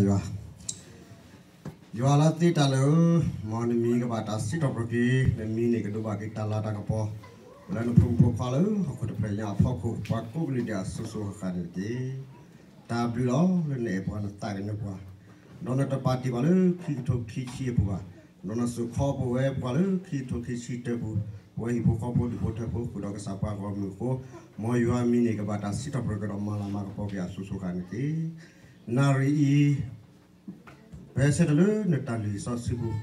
ယွၤ, ယွၤလၢသ့တၢ်လၢာ်ဧၢ, မ်နမံၤကဘၣ်တၢ်စံးထီၣ်ပတြၢၤက့ၤ, နမံၤန့ၣ်ကဒိးဘၣ်က့ၤတၢ်လၤတၢ်ကပီၤ လၢနဖိမုၣ်ဖိခွါလၢဟီၣ်ခိၣ်တဖျၢၣ်ညါအဖီခိၣ် ပှၤကိးကလုာ်ဒဲးအစိၤစိၤအဃၣ်ဃၣ်န့ၣ်တက့ၢ်. တၢ်ဘျုးလီၤလၢနအဲၣ်ပှၤနသးကညီၤပှၤ, ဒီးနတပာ်တ့ၢ်ပှၤလၢခံကထိခံဆံအပူၤဘၣ်, ဒီးနစိာ်ခီပဝဲပှၤလၢခံကထိခံဆံတၢပူၤ, ပဝဲဟံၣ်ဖိဃီဖိဒူၣ်ဖိထၢဖိဃုာ်ဒီးကစၢ်ပှၤဂီၢ်မုၢ်အဃိ, မ်ယွၤမံၤန့ၣ်ကဘၣ်တၢ်စံးထီၣ်ပတြၢၤက့ၤဒီးမၤလၤမၤကပီၤက့ၤအစိၤစိၤအဃၣ်ဃၣ်န့ၣ်တက့ၢ်. နၣ်ရံၣ်အံၤ ပဆၢထၢၣ်လၢနတၢ်လုၢ်ဟံၣ်စီဆှံပူၤ,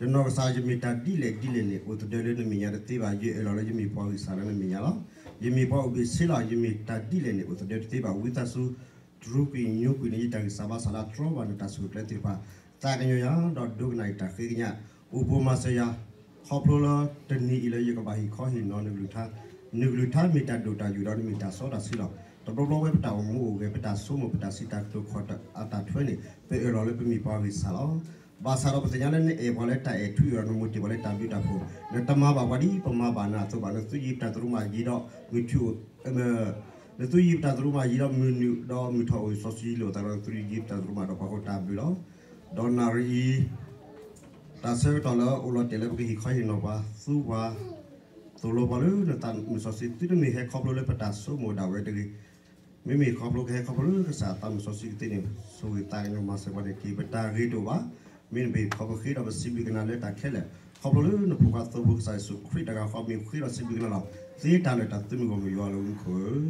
ယနီၢ်ကစၢ်ယမ့ၢ်တၢ်ဒ်လဲၣ်ဒ်လဲၣ်န့ၣ် အိၣ်သဒၢလၢနမဲာ်ညါတသ့ဘၣ်. ယအၢၣ်လီၤလၢယမ့ၢ်ပှၤဂံၢ်စၢ်လၢနမဲာ်ညါလီၤ. ယမ့ၢ်ပှၤအိၣ်ဘ့ၣ်ဆ့လီၤ. ယမ့ၢ်တၢ်ဒ်လဲၣ်န့ၣ် အိၣ်သဒၢတသ့ဘၣ်. ဝံသးစူၤ တြူးကွံာ်ညိကွံာ်န့ၣ် ယတၢ်ဂံၢ်စၢ်ဘါစၢ်လၢအတြီဘၣ်နတၢ်ဆိၣ်ဂ့ၤကျဲသ့ၣ်တဖၣ်, သးကညီၤယၤ ဒီးဒိကနၣ်ယတၢ်ဃ့ကညး, အိၣ်ပိၢ်မၤစၢၤယၤ ခီဖျိလၢတနံၤအံၤလၢယကဘၣ်ဟ့ၣ်ခီဟ့ၣ်နီၤနကလုၢ်ကထါ, နကလုၢ်ကထါမ့ၢ်တၢ်ဒိၣ်တၢ်ယိာ်ဒီးနမ့ၢ်တၢ်စီတၢ်ဆှံလီၤ. တဘျီဘျီဝဲပတၢ်အိၣ်မူအိၣ်ဂဲၤ ပတၢ်ဆိကမိၣ်ပတၢ်စံးတၢ်ကတိၤခီၣ်တၢ်အတၢ်ထွဲန့ၣ် ပအၢၣ်လီၤလၢပမ့ၢ်ပှၤဂံၢ်စၢ်လီၤ. ဘၣ်ဆၣ်ဒီးပသ့ၣ်ညါလၢနအဲၣ်ပှၤလၢတၢ်အဲၣ်ထွံအီၤဒီးနမိၢ်တ့ၢ်ပှၤလၢတၢ်ဘျုးတၢ်ဖှိၣ်, နတမၤဘၣ်ပှၤဒ်ပမၤဘၣ်နၤအသိးဘၣ်. နသုးယံၤပတၢ်သရူးမၤယံၤဒီး မုၢ်ထူၣ် နသုးယံၤပတၢ်သရူးမၤယံၤဒီးမုၢ်နုာ်ဒီးမုၢ်ထီၣ်အိၣ်စီၤစုၤယံၤလိာ်သးဒီး နသုးယံၤပတၢ်သရူးမၤဒီးပှၤဃိတၢ်ဘျုးလီၤ. ဒီးနၣ်ရံၣ်အံၤ တၢ်ဆၢကတီၢ်လၢအိၣ်လီၤတဲာ်လၢပကဟ့ၣ်ခီဟ့ၣ်နီၤပှၤ သူပှၤ သိၣ်လိပှၤလၢနသးမုၢ်စီဆှံ သုတမ့ၢ်ဟဲခီဖျိလၢပတၢ်ဆိကမိၣ်ဒၣ်ဝဲတဂ့ၤ. မ့မ့ၢ်ခီဖျိကဟဲခီဖျိလၢကစၢ်သးမုၢ်စီဆှံကသ့န့ၣ် ဆိၣ်ဂ့ၤသးကညီၤမၤစၢၤပှၤန့ၣ်တက့ၢ်. ပတၢ်ဂ့ၤတအိၣ်ဘၣ်. မ့မ့ၢ်ခီဖျိဃ့ဒီးပစံးဘျုးကနၤလၢတၢ်ခဲလၢာ် ခီဖျိလၢနဖိခွါသိဖိကစၢ်ယ့ၣ်ၡူးခရံာ်တဂၤဃီ မ့ၢ်ဃ့ဒီးစံးဘျုးကနၤလီၤ. သ့တၢ်လၢာ်တၢ်သုးမုၢ်ဂီၢ်မုၢ်ယွၤလၢမူခိၣ်ဧၢ,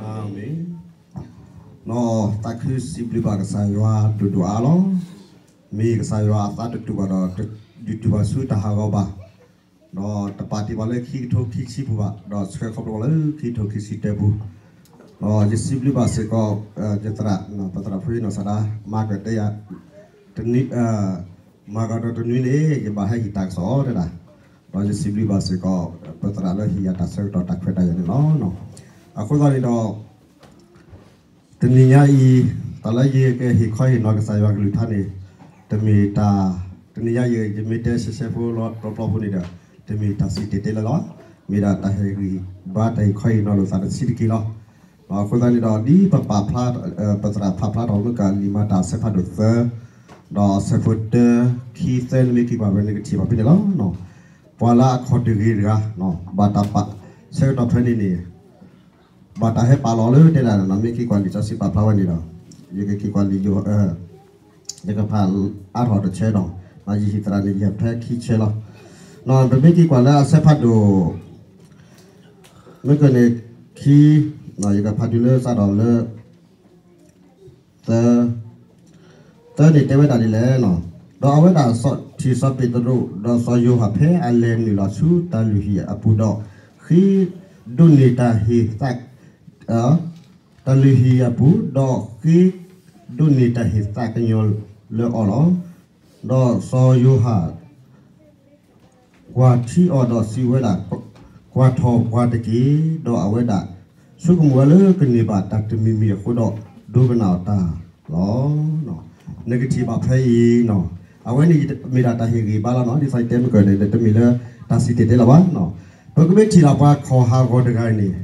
အၤမ့ၣ်. သးခုစံးဘျုးဘၣ်ကစၢ်ယွၤဒိၣ်ဒိၣ်အါအါလီၤ. မ့ၢ်ကစၢ်ယွၤအသးတတူၢ်ဘၣ်ဒီး ဒုးတူၢ်ဘၣ်ဆူတၢ်ဟးဂီၤဘၣ်, ဒီးတပာ်တ့ၢ်ပှၤလၢခံကထိခံဆံပူၤဘၣ်, ဒီးဆှၢခီဖျိလၢခံကထိခံဆံတၢပူၤ, ဒီးယစံးဘျုးဘၣ်စ့ၢ်ကီး ယသရၣ် ပသရၣ်ဖိယနီၢ်စၤဒါ မၤကဒီးယၤ တနွံ မၤကဒီးတနွံန့ၣ် ယဘၣ်ဟဲဟ့ၣ်တၢ်ကစီၣ်တဲဒၣ်, ဒီးယစံးဘျုးဘၣ်စ့ၢ်ကီး ပသရၣ်လၢဟ့ၣ်ယၤတၢ်ဆၢကတီၢ်တၢ်ခွဲးတၢ်ယာ်န့ၣ်လီၤ. အဃိသတးန့ၣ်ဒီး တနံၤညါအံၤ တၢ်လၢယကဟ့ၣ်ခီဟ့ၣ်နီၤကစၢ်ယွၤကလုၢ်ကထါန့ၣ် တမ့ၢ်တၢ်, တနံၤညါအံၤ ယမ့ၢ်တဲရှဲရှဲဖိလီၤပျီပျီဖိန့ၣ်ဒီး တမ့ၢ်တၢ်စံၣ်တဲၤတဲလၢလီၤ. မ့ၢ်ဒၣ်တၢ်ဟ့ၣ်ဂံၢ်ဘါတၢ်ဟ့ၣ်ခီဟ့ၣ်နီၤလိာ်သးတဆံးတက့ၢ်လီၤ. အဃိသတးန့ၣ်ဒီး ဒ်ပပာ်ဖျါ ပသရၣ်ဖးဖျါထီၣ်မုၢ်ကလံၤမၤတၢ်အဆၢဖးဒိၣ်သၢ ဒီးအဆၢဖိတၢ ခံ သၢ နမ့ၢ်က့ၤကွၢ်ဖဲန့ၣ် နကထံၣ်ဘၣ်ဖဲန့ၣ်လီၤ. ပှၤလၢအခီၣ်တဂ့ၤတဂၤ ဘၣ်တၢ်ပာ်ဆၢကတီၢ်ထွဲန့ၣ်န့ၣ် ဘၣ်တၢ်ဟဲပာ်လီၤလၢတဲဒၣ် မ့ၢ်က့ၤကွၢ်လံာ်စီဆှံပာ်ဖျါဝဲန့ၣ်ဒီး ယကက့ၤကွၢ်လံာ်ယိၤ ယကဖးအါထီၣ်တဆၢဒီး ယဟံၣ်သရၣ်န့ၣ် ယဖဲခံဆၢလီၤ. ပမ့ၢ်က့ၤကွၢ်လၢအဆၢဖးဒိၣ် မ့ၢ်ကန့ၣ် ခံ, ယကဖးတုၤလၢစးထီၣ်လၢ သၢ, သၢန့ၣ်တဲဝဲဒၣ်ဒ်လဲၣ်, ဒီးအဝဲဒၣ်ထံၣ်စီၤပ့းတရူး ဒီးစီၤယိၤဟၣ်ဖဲအလဲၤနုာ်လီၤဆူတၢ်လုၢ်ဟံၣ်အပူၤဒီး ဃ့ဒိးန့ၢ်တၢ်ဟ့ၣ်သး တၢ်လုၢ်ဟံၣ်အပူၤ ဒီးဃ့ဒိးန့ၢ်တၢ်ဟ့ၣ်သးကညီၤလၢအီၤလီၤ. ဒီးစီၤယိၤဟၣ် ကွၢ်ထံအီၤဒီးစံးဝဲဒၣ်, ကွၢ်ထီၣ်ပှၤတက့ၢ်. ဒီးအဝဲဒၣ်ဆိကမိၣ်ဝဲလၢကန့ၢ်ဘၣ်တၢ်တမံၤမံၤအဃိဒီး ဒိကနၣ်အီၤတၢ်လီၤ. နကထံၣ်ဘၣ်ဖဲအံၤ, အဝဲန့ၣ်မ့ၢ်ဒၣ်တၢ်ဟ့ၣ်ဂံၢ်ဘါလီၤနီၤ. ဒ်သိးယတဲမုၢ်ကၢၢ်န့ၣ် တမ့ၢ်လၢတၢ်စံၣ်တဲၤတဲလီၤဘၣ်. ပကမ့ၢ်ထံၣ်ဒၣ်ပှၤခီၣ်ဟးဂီၤတဂၤန့ၣ်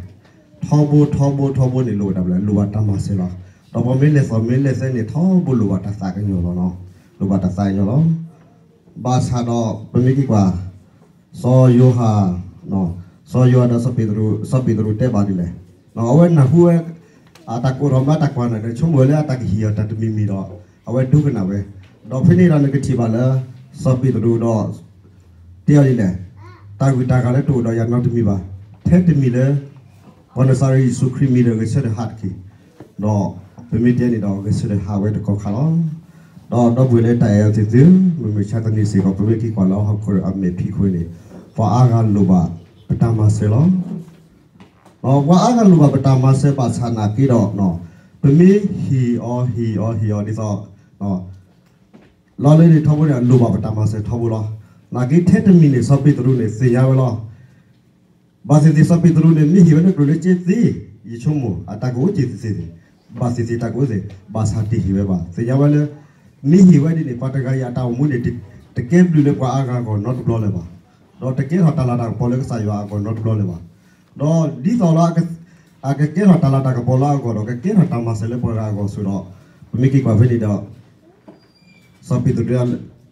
ထီဘိထီဘိထီဘိန့ၣ် လိၣ်ဝဲဒၣ်ဘၣ်လဲၣ်, လိၣ်ဘၣ်တၢ်မၤစၢၤလီၤ. ဒီးပှၤမ့ၢ်လဲၤသီၣ်မ့ၢ်လဲၤသဲန့ၣ် ထီဘိလိၣ်ဘၣ်တၢ်သးကညီၤလီၤနီၤ. လိၣ်ဘၣ်တၢ်သးကညီၤလီၤ. ဘၣ်ဆၣ်ဒီးပမ့ၢ်က့ၤကွၢ် စီၤယိၤဟၣ်, စီၤယိၤဟၣ်ဒီးစီၤပ့းတရူး, စီၤပ့းတရူးတဲဘၣ်ဒ်လဲၣ်. အဝဲနၢ်ဟူဝဲ အတၢ်ကိးထီၣ်မၤတၢ်ကွၢ်န့ၣ်ဒီး ဆိကမိၣ်ဝဲလၢအတၢ်ကဟ့ၣ်အီၤတၢ်တမံၤမံၤဒီး အဝဲဒိကနၣ်ဝဲ. ဒီးဖဲန့ၣ်ဒီးနကထံၣ်ဘၣ်လၢ စီၤပ့းတရူးဒီး တဲအီၤဒ်လဲၣ်, တၢ်ဂုၤတၢ်ဂၤလၢတအိၣ်ဒီးယၤနီတမံၤဘၣ်. ထဲတမံၤလၢ ပှၤနစၤရ့းယ့ၣ်ၡူးခရံာ်မံၤဒီးဂဲၤဆၢထၢၣ်ဟးတက့ၢ်. ဒီးပမ့ၢ်တဲန့ၣ်ဒီး ဂဲၤဆၢထၢၣ်ဟးဝဲတကီၢ်ခါလီၤ. ဒီးဒီပုၢ်ဝဲၢ်လၢတၢ်အဲၣ်အီၤသ့ၣ်သုဧၢ, မုၢ်မဆါတနံၤစ့ၢ်ကီး ပမ့ၢ်က့ၤကွၢ်လၢဟီၣ်ခိၣ်အမဲာ်ဖံးခိၣ်န့ၣ် ပှၤအါဂၤလိၣ်ဘၣ်ပတၢ်မၤစၢၤလီၤ. ပှၤအါဂၤလိၣ်ဘၣ်ပတၢ်မၤစၢၤဘၣ်ဆၣ်နာ်က့ဒီး ပမ့ၢ်ဟ့ၣ်အီၤဟ့ၣ်အီၤဟ့ၣ်အီၤဒ်သိး လီၤလၢန့ၣ်ထီဘိန့ၣ် အလိၣ်ဘၣ်ပတၢ်မၤစၢၤထီဘိလီၤ. နာ်က့ထဲတမံၤန့ၣ် စီၤပ့းတရူးန့ၣ် သ့ၣ်ညါဝဲလီၤ. ဘၣ်သ့ၣ်သ့ၣ် စီၤပ့းတရူးန့ၣ် မ့ၢ်ဟ့ၣ်ဝဲလၢကျိၣ်လၢစ့သ့, ယဆိကမိၣ် အတၢ်ကအိၣ်က့ၤသ့သ့, ဘၣ်သ့ၣ်သ့ၣ်တၢ်ကအိၣ်သ့, ဘၣ်ဆၣ်တဟ့ၣ်ဝဲဘၣ်. သ့ၣ်ညါဝဲလၢ မ့ၢ်ဟ့ၣ်ဝဲဒ်န့ၣ် ပှၤတဂၤအံၤအတၢ်အိၣ်မူန့ၣ် တကဲဘျုးလၢပှၤအါဂၤအဂီၢ်နီတဘျီလၢၤဘၣ်. ဒီးတကဲထီၣ်တၢ်လၤတၢ်ကပီၤလၢကစၢ်ယွၤအဂီၢ်နီတဘျီလၢၤဘၣ်. ဒီးဒ်သိးလၢ အကကဲထီၣ်တၢ်လၤတၢ်ကပီၤလၢအဂီၢ်ဒီး ကကဲထီၣ်တၢ်မၤစၢၤလၢပှၤဂၤအဂီၢ်အသိးဒီး ပမ့ၢ်က့ၤကွၢ်ဖဲန့ၣ်ဒီး စီၤပ့းတရူး တၢ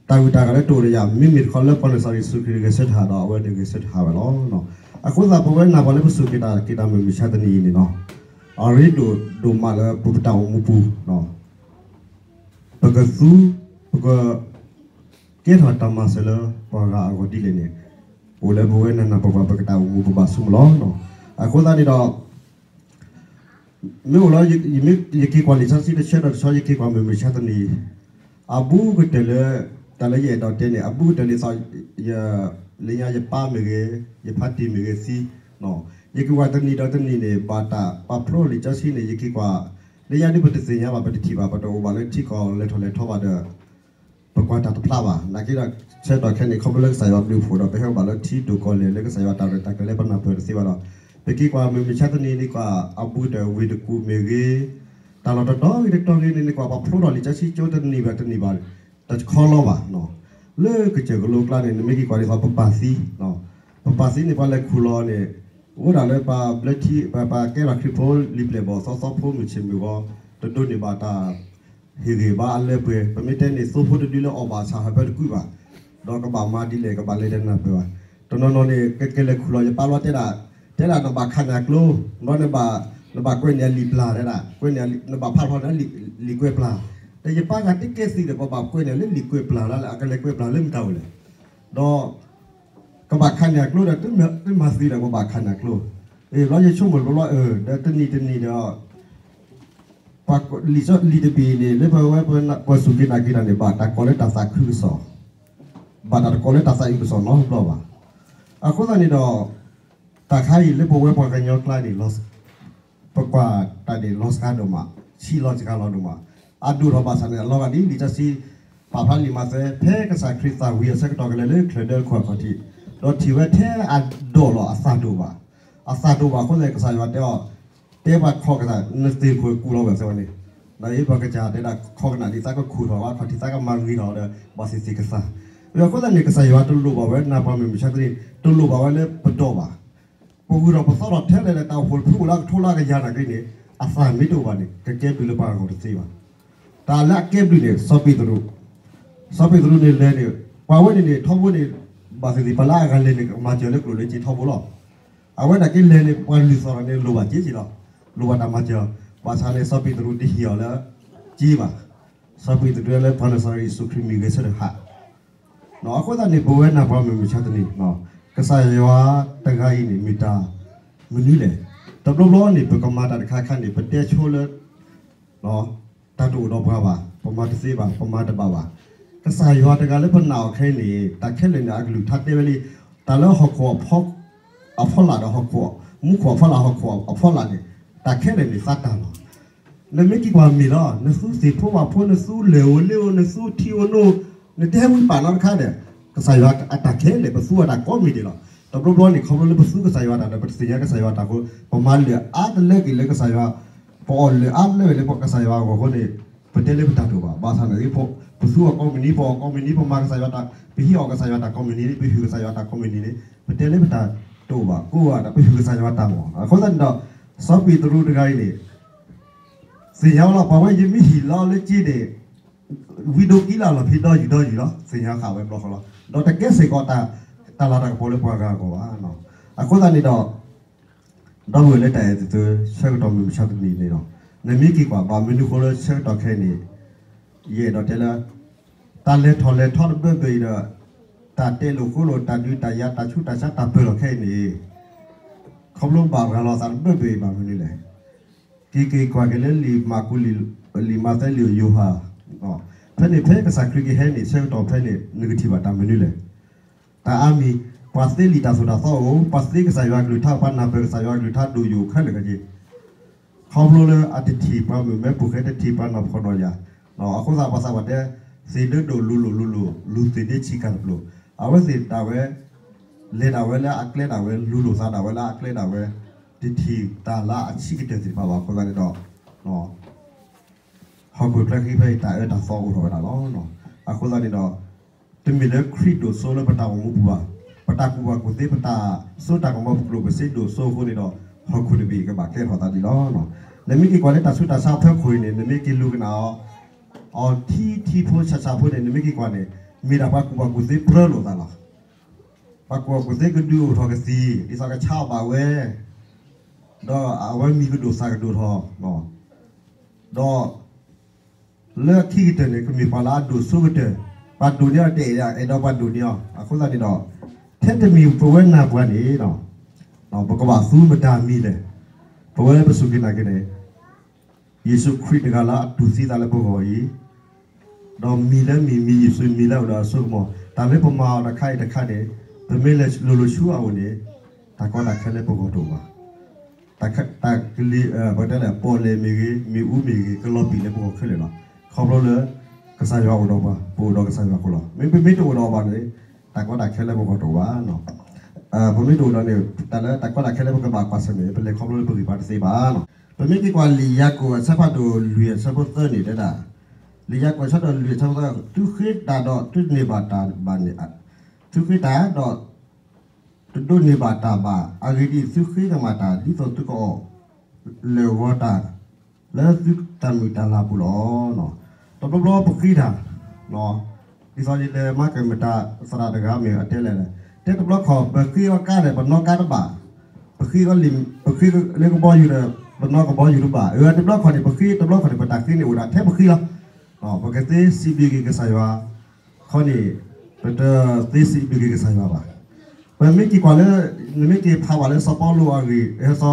်ဂုၤတၢ်ဂၤလၢတအိၣ်ဒီးယၤ မ့မ့ၢ်တခီလၢပှၤနၤစၤရ့းယ့ၣ်ၡူးခရံာ်ဂဲၤဆၢထၢၣ်ဒီး အဝဲန့ၣ်ဂဲၤဆၢထၢၣ်ဝဲလီၤ. အဃိသတးပဝဲနၢ်ပှၤလၢပစူၢ်က့ၤနာ်က့ၤတၢ်မုၢ်မဆါတနံၤအံၤန့ၣ်လီၤ. အရ့ဒိၣ်ဒိၣ်မးလၢပတၢ်အိၣ်မူပူၤ ပကသူ ပက ကဲထီၣ်တၢ်မၤစၢၤလၢပှၤဂၤအဂီၢ်ဒ်လဲၣ်န့ၣ် အိၣ်လၢပဝဲနၢ်နၢ်ပှၤပှၤပကတၢ်အိၣ်မူပဘၣ်ဆိကမိၣ်လီၤ. အဃိသတးန့ၣ်ဒီး မ့ၢ်အိၣ်လၢ ယက့ၤကွၢ်လံာ်စီဆှံတဆၢဒီးတဆၢ ယက့ၤကွၢ်မုၢ်မဆါတနံၤ အဘူးကတၢၢ်လၢ တၢ်လၢယအဲၣ်ဒိးတဲန့ၣ် အဘူးကတၢၢ်ဒ်သိး လၢညါယပၢ်မ့ၢ်ဂ့ၤ ယဖါတံၢ်မ့ၢ်ဂ့ၤသံ ယက့ၤကွၢ်တနံၤဒီးတနံၤန့ၣ် ဘၣ်တၢ်ပာ်ဖျိလံာ်စီဆှံန့ၣ် ယက့ၤကွၢ် လၢညါဒ်ပတသ့ၣ်ညါဘၣ် ပတထံၣ်ဘၣ် ပတအိၣ်ဘၣ်လၢထံကီၢ်လဲၤထီၣ်လဲၤထီဘၣ်ဒီး ပကွၢ်တၢ်တဖျါဘၣ်. နာ်က့ဒီး ဆၢကတီၢ်ခဲအံၤန့ၣ် ခီဖျိလၢကစၢ်ယွၤဘျုးဖှိၣ်ဒီး ပဟဲအိၣ်ဘၣ်လၢထံဒိၣ်ကီၢ်လဲၢ်လၢကစၢ်ယွၤတၢ်ရဲၣ်တၢ်ကျဲၤလၢပနၢ်ပၢၢ်တသ့ဘၣ်ဒီး ပက့ၤကွၢ်မုၢ်မဆါတနံၤန့ၣ် ကွၢ်အဘူးကတၢၢ်ဝ့ၢ်တကူၣ်မ့ၢ်ဂ့ၤ တၢ်လီၢ်တတီၤဂ့ၤတတီၤဂ့ၤန့ၣ် နကွၢ်ပာ်ဖျိထီၣ်လံာ်စီဆှံကၠိတနံၤဘၣ်တနံၤဘၣ် တခီလီၤဘၣ်. လၢကစၢၢ်ကလိကျါန့ၣ် နမ့ၢ်က့ၤကွၢ်ဒ်သိးပပၢ်သံ ပပၢ်သံန့ၣ် ပှၤလဲၤခူၣ်လီၤန့ၣ် အိၣ်ဒၣ်လၢပှၤဘျၢထံ ပှၤကဲထီၣ်ခရံာ်ဖိလံာ်ပျဲၢ်ဘီၣ်သီသီဖိမုၢ်ဆ့ၣ်မုၢ်ဂီၤ တဒိးန့ၢ်ဘၣ်တၢ် ဟ့ၣ်ဂံၢ်ဘါအလၢပှဲၤ ပမ့ၢ်တဲန့ၣ် သိဖိတဒုလၢအီၣ်ဘၣ်ဆၣ်ဟၢဖၢတကုးဘၣ် ဒီးကဘၣ်မၤဒ်လဲၣ် ကဘၣ်လဲၤဒီးနၢ်ပၢၢ်ဘၣ်. တနီၤနီၤန့ၣ် ကကဲလဲၤခူၣ်လီၤ ယပၢ်လီၤတဲဒၣ် တဲဒၣ်နဘၣ်ခးန့ၢ်အကျိ ဘျီနဘၣ် နဘၣ်ကွဲးန့ၢ်အလံာ်ပျၢ်တဲဒၣ် ကွဲးန့ၢ် နဘၣ်ဖးထီၣ်န့ၢ်လံာ်ကွဲးပျၢ် ဒီးယပၢ်ဂၤတကဲသံဒီး ပဘၣ်ကွဲးန့ၢ်လၢလံာ်ကွဲးပျၢ်လၢ အကလဲၤကွဲးပျၢ်လၢမတၤအိၣ်လဲၣ် ဒီး ကဘၣ်ခးန့ၢ်အကျိဒီး တမၤသံဒီး ပဘၣ်ခးန့ၢ်အကျိ ဘျီယဆိကမိၣ်တဘျီဘျီ ဒီးတနံၤတနံၤဒီး လံာ်တဘ့ၣ်န့ၣ် လၢပဝဲပစူၢ်က့ၤနာ်က့ၤတၢ်န့ၣ် ဘၣ်တၢ်ကိးလၢတၢ်သးခုကစီၣ်, ဘၣ်တၢ်တကိးလၢတၢ်သးအုးကစီၣ်နီတဘျီဘၣ်. အဃိသတးန့ၣ်ဒီး တၢ်ခါအံၤလၢပဝဲပှၤကညီကျါန့ၣ် ပကွၢ်တၢ်န့ၣ်လီၤစှၤဒိၣ်မး, ဆံးလီၤစှၤလီၤဒိၣ်မး, အဒိၣ်ထီၣ်ဘၣ်ဆၣ်န့ၣ် အလီၤဂာ်ဒ်လံာ်စီဆှံ ပာ်ဖျါလံာ်မးသဲ ဖဲကစၢ်ခရံာ်သးဝံၤအဆၢကတီၢ်ကလဲၤလၢချၢၣ်ဒၢခိၣ်အခီၣ်ထံး, ဒီးထံၣ်ဝဲထဲအဒိၣ်လီၤအသးဒိၣ်ဘၣ်, အသးဒိၣ်ဘၣ်အဃိသတးန့ၣ် ကစၢ်ယွၤတဲအီၤ, တဲပှၤခီကနၣ် နသ့ၣ်ခိၣ်ကူၣ်လီၤဝဲသ့ဝဲန့ၣ်, ဒီးပှၤကစၢ်တဲဒၣ်ခီကနၣ်ဒ်သးကခူၣ်ထီၣ်ဝဲ ခီၣ်ထံးသးကမၤဂ့ၤထီၣ်ဒီး ဘၣ်သ့ၣ်သ့ၣ်ကသး, အဃိသတးန့ၣ် ကစၢ်ယွၤတလိၣ်ဘၣ်ဝဲနၢ်ပှၤမုၢ်မဆါတနံၤ တလိၣ်ဘၣ်ဝဲလၢပဒိးဘၣ် ပဂုၢ်ထီၣ်ပသီထီၣ်ထဲလဲၣ်ဒီး တၢ်အိၣ်ဖှိၣ်တဖုအိၣ်လၢကထိလၢကယၤနာ်က့န့ၣ် အသးမ့ၢ်တအိၣ်ဘၣ်န့ၣ် ကကဲဘျုးလၢပှၤဂၤတသ့ဘၣ်. တၢ်လၢအကဲဘျုးန့ၣ် စီၤပ့းတရူး, စီၤပ့းတရူးန့ၣ်လဲၤန့ၣ် ပှၤဝဲန့ၣ်န့ၣ် ထီဘိန့ၣ် ဘၣ်သ့ၣ်သ့ၣ် ပှၤလၢအဂၤလဲၤန့ၣ် ကမၤစၢၤလၢကျိၣ်လၢစ့ထီဘိလီၤ. အဝဲဒၣ်ကလဲၤန့ၣ် ပှၤလုၢ်သီၣ်ထီၣ်န့ၣ် လိၣ်ဘၣ်စ့စ့လီၤ. လိၣ်ဘၣ်တၢ်မၤစၢၤ, ဘၣ်ဆၣ်န့ၣ် စီၤပ့းတရူးတဟ့ၣ်အီၤလၢစ့ဘၣ်. စီၤပ့းတရူးလၢပှၤနၤစၤရ့းယ့ၣ်ၡူးခရံာ်မ့ၢ်ဂဲၤဆၢထၢၣ်ဟး အဃိသတးန့ၣ် ပဝဲနၢ်ပှၤမုၢ်မဆါတနံၤ ကစၢ်ယွၤတဂၤအံၤန့ၣ် မ့ၢ်တၢ်မနုၤလဲၣ်. တဘျီဘျီန့ၣ် ပကမၤတၢ်တခါခါန့ၣ် ပတဲဆိလၢ တၢ်တအိၣ်ဒီးပှၤဘၣ်, ပမၤတသ့ဘၣ်, ပမၤတဘၣ်ဘၣ်. ကစၢ်ယွၤတဂၤလၢပနာ်အီၤခဲအံၤန့ၣ် တၢ်ခဲလၢာ်န့ၣ် အကလုၢ်ကထါတဲဝဲလံ, တၢ်လၢဟီၣ်ခိၣ်အဖီလာ်ဒီးဟီၣ်ခိၣ်, မူခိၣ်အဖီလာ်ဟီၣ်ခိၣ်အဖီလာ်န့ၣ် တၢ်ခဲလၢာ်န့ၣ်သးတၢ်လီၤ. နမ့ၢ်က့ၤကွၢ်မ့ၢ်လီၤ, နသူသ့ၣ်ဖိဝၣ်ဖိ, နသူလၢၢ်ဧိၤလ့ဧိၤ, နသူထံဧိၤနိဧိၤ, နတဟဲဝံပာ်နီတခါဒီး ကစၢ်ယွၤအတၢ်ခဲလၢာ် ပသူအတၢ်ကိးမံၤဒဲးလီၤ. တဘျီဘျီန့ၣ် ခီဖျိလၢပသူကစၢ်ယွၤတၢ်ဒီး ပတသ့ၣ်ညါကစၢ်ယွၤတၢ်အဃိ ပမၤလၢာ်အါတလၢက့ၤလၢကစၢ်ယွၤ, ပအီၣ်လၢာ်အါတလၢက့ၤလၢကစၢ်ယွၤအဂီၢ်အဃိန့ၣ် ပတဲလၢပတၢ်တအိၣ်ဘၣ်. ဘၣ်ဆၣ်န့ၣ် ပသူအီၤကိးမုၢ်နံၤ, ပအီၣ်ကိးမုၢ်နံၤ, ပမၤကစၢ်ယွၤတၢ်, ပဟံးအီၣ်ကစၢ်ယွၤတၢ်ကိးမုၢ်နံၤ, ပဟုၣ်ကစၢ်ယွၤတၢ်ကိးမုၢ်နံၤန့ၣ် ပတဲလၢပတၢ်တအိၣ်ဘၣ်. ကိးဂၤဒဲး ပဟုၣ်ကစၢ်ယွၤတၢ်မ့ၢ်. အဃိသတးန့ၣ်ဒီး စီၤပ့းတရူးတဂၤအံၤန့ၣ် သ့ၣ်ညါဝဲလီၤ ပှၤဝဲယမ့ၢ်ဟ့ၣ်လီၤလၢစ့န့ၣ် ဝံဒိးကံလၢအလီၢ်ဖံးဒီယုၢ်ဒီယုၢ်လီၤ. သ့ၣ်ညါဃာ်ဝဲဘျီဃီလီၤ. ဒီးတကဲစ့ၢ်ကီးတၢ်လၤတၢ်ကပီၤလၢပှၤဂၤအဂီၢ်ဘၣ်. အဃိသတးန့ၣ်ဒီး ဒီပုၢ်ဝဲၢ်လၢတၢ်အဲၣ်သုသု ဆၢကတီၢ်မုၢ်မဆါတနံၤန့ၣ်ဒီး နမ့ၢ်က့ၤကွၢ်ဘၣ်မနုၤဃိလၢဆၢကတီၢ်ခဲအံၤန့ၣ် ယအဲၣ်ဒိးတဲလၢ တၢ်လဲၤထီၣ်လဲၤထီတဘျၢဘၢအံၤဒီး တၢ်တဲလိာ်ဃိလိာ် တၢ်ဒုးတၢ်ယၤ တၢ်ဆူးတၢ်ဆါတၢ်ပၢၢ်လီၢ်ခဲအံၤန့ၣ် ခီဖျိဘၣ်ရၤလီၤသးတဘျၢဘၢအံၤဘၣ်မနုၤလဲၣ်. က့ၤက့ၤကွၢ်က့ၤလၢလံာ်မၢ်ကူး လံာ်မးသဲ လံာ်ယိၤဟၣ် ဖဲန့ၣ်ဖဲကစၢ်ခရံာ်ကဟဲန့ၣ် ဆၢကတီၢ်ဖဲန့ၣ် နကထံၣ်ဘၣ်တၢ်မနုၤလဲၣ်. တၢ်အါမံၤ ပှၤသ့လံာ်တၢ်သိၣ်တၢ်သီအိၣ်, ပှၤသ့ကစၢ်ယွၤကလုၢ်ကထါ, ပှၤနၢ်ပၢၢ်ကစၢ်ယွၤကလုၢ်ကထါဒိၣ်ယိာ်ခဲလၢာ်ခဲဆ့ ခီဖျိလၢအတထံၣ်ပှၤမုၣ်မဲပိာ်ဃဲ တထံၣ်ပှၤနီၢ် ဖှီၣ်နီၢ်ယာ်, အဃိသတးပှၤသးပှၢ်တဲ သ့ၣ်ဒၢဒိၣ်လူၤလိာ်လူၤလိာ် လူၤသ့ၣ်ဒ့ဆံးကၤတပျိၤ, အဝဲသ့ၣ်ဒၣ်ဝဲ လဲၤဒၣ်ဝဲလၢအကျဲဒၣ်ဝဲ လူၤလိာ်သးဒၣ်ဝဲလၢအကျဲဒၣ်ဝဲ တထံၣ်တၢ်လၢအဆံးကတၢၢ်သ့ၣ်တဖၣ်ဘၣ်. အဃိသတးန့ၣ်ဒီး ဟီၣ်ခိၣ်ချၢဃံဖဲအံၤ တၢ်အၢတၢ်သီအိၣ်ထီၣ်ဝဲဒၣ်လီၤ. အဃိသတးန့ၣ်ဒီး တမ့ၢ်လၢခရံာ်ဒိၣ်စိလၢပတၢ်အိၣ်မူပူၤဘၣ်. ပတၢ်ကူၣ်ဘၣ်ကူၣ်သ့ ပတၢ်စိတၢ်ကမီၤ ပကျိၣ်ပစ့ဒိၣ်စိအဃိန့ၣ်ဒီး ဟီၣ်ခိၣ်တဘ့ၣ်အံၤကဘၣ်ကဲထီၣ်သးဒ်လီၤ. နမ့ၢ်က့ၤကွၢ်လၢတၢ်ဆူးတၢ်ဆါအဖၢခိၣ်အံၤန့ၣ် နမ့ၢ်က့ၤလူၤကနၣ်အီၤ အီၤထံထံဖိဆးဆးဖိန့ၣ် နမ့ၢ်က့ၤကွၢ်န့ၣ် မ့ၢ်ဒၣ်ပှၤကူၣ်ဘၣ်ကူၣ်သ့ပြၢလိာ်သးလီၤ. ပှၤကူၣ်ဘၣ်ကူၣ်သ့ကဒုးအိၣ်ထီၣ်ကသံၣ် ဒ်သိးကဆါအီၣ်ဘၣ်ဝဲ, ဒီးအဝဲမံၤကဒိၣ်သၣ်ကဒိၣ်ထီၣ်, ဒီး လၢအခံကတၢၢ်န့ၣ် ကမ့ၢ်ပှၤလၢအဒိၣ်စိကတၢၢ်, ပှၤဒိၣ်န့ၢ်အီၤတအဲၣ် အဲၣ်ဒိးပှၤဒိၣ်န့ၢ်အီၤ. အဃိသတးန့ၣ်ဒီး ထဲတမံၤပဝဲနၢ်ပှၤန့ၣ် ပကဘၣ်သူမတၤမံၤလဲၣ်. ပဝဲပစူၢ်က့ၤနာ်က့ၤန့ၣ် ယ့ၣ်ၡူးခရံာ်တဂၤလၢအတူၢ်သံသးလၢပဂီၢ်အံၤ, ဒီးမံၤလၢမံၤ မံၤယ့ၣ်ၡူးမံၤလၢအအိၣ်ဒီးအစိကမီၤ, တၢ်လၢပမၤအီၤတခါအံၤတခါန့ၣ် ပမ့ၢ်လဲၤလိၤလိၤဆူအအိၣ်န့ၣ် တၢ်ကီတၢ်ခဲလၢပဂီၢ်တအိၣ်ဘၣ်. တၢ်ကလံၤ ပတဲလၢ ပီၣ်လဲၣ်မ့ၢ်ဂ့ၤ မ့ၣ်အူမ့ၢ်ဂ့ၤ ကလီၤပံာ်လၢပဂီၢ်ခဲလၢာ်လီၤ. ခီဖျိလၢ ကစၢ်ယွၤအိၣ်ဒီးပှၤ ပအိၣ်ဒီးကစၢ်ယွၤအဃိလီၤ. မ့မ့ၢ်တအိၣ်ဒီးဘၣ်န့ၣ် တၢ်ကီတၢ်ခဲလၢပဂီၢ်တအိၣ်ဘၣ်. ပမ့ၢ်တအိၣ်ဒီးန့ၣ် တၢ်လၢတၢ်ကီတၢ်ခဲလၢပကဘၣ်ကွၢ်ဆၢၣ်မဲာ် ပလဲၤခီဖျိလၢပဂံၢ်ပဘါတသ့ဘၣ်. ပမ့ၢ်က့ၤကွၢ်လံာ်ယၤကိာ်အဆၢဖးဒိၣ်လွံၢ်အဆၢဖိသၢန့ၣ်တဲဒၣ်, လံာ်ယၤကိာ်အဆၢဒိၣ်လွံၢ်အဆၢဖိသၢ, သုဃ့တၢ်ဒီးသုတန့ၢ်ဘၣ်တၢ်ဘၣ်န့ၣ်, သုဃ့တၢ်ဒီး တဒိးန့ၢ်ဘၣ်တၢ်ဘၣ်. အဂ့ၢ်ဒ်အံၤ, သုဃ့ကမၣ်တၢ် ဒ်သိးသုကအီၣ်လၢာ်ဂီၤတၢ် လၢသုတၢ်မုာ်တၢ်လၤအပူၤလီၤ. တဘျီဘျီပဃ့တၢ်, ဒ်သိးယလဲၤမၤကမတၢ်သရၣ်တဂၤမ့ၢ်အတဲလဲၣ်, တဲတဘျီခီၣ် ပဃ့အီၤကါဒီး ပနီၣ်ကါတဘၣ်, ပဃ့အီၤလံာ် ပဃ့လၢကဘီယူၤဒီး ပနီၣ်ကဘီယူၤတဘၣ်. အတဘျီခီၣ်န့ၣ် ပဃ့တဘျီခီၣ်န့ၣ် ပတၢ်ဃ့န့ၣ်အိၣ်ဒၣ်ထဲပဃ့လီၤ. ပကသ့စံးဘျုးက့ၤကစၢ်ယွၤ ခီန့ၣ် ပတသ့စံးဘျုးက့ၤကစၢ်ယွၤဘၣ်. ပမ့ၢ်က့ၤကွၢ်လၢ နမ့ၢ်က့ၤဖးဘၣ်လၢစီၤပီလူးအဂ့ၢ် စီၤ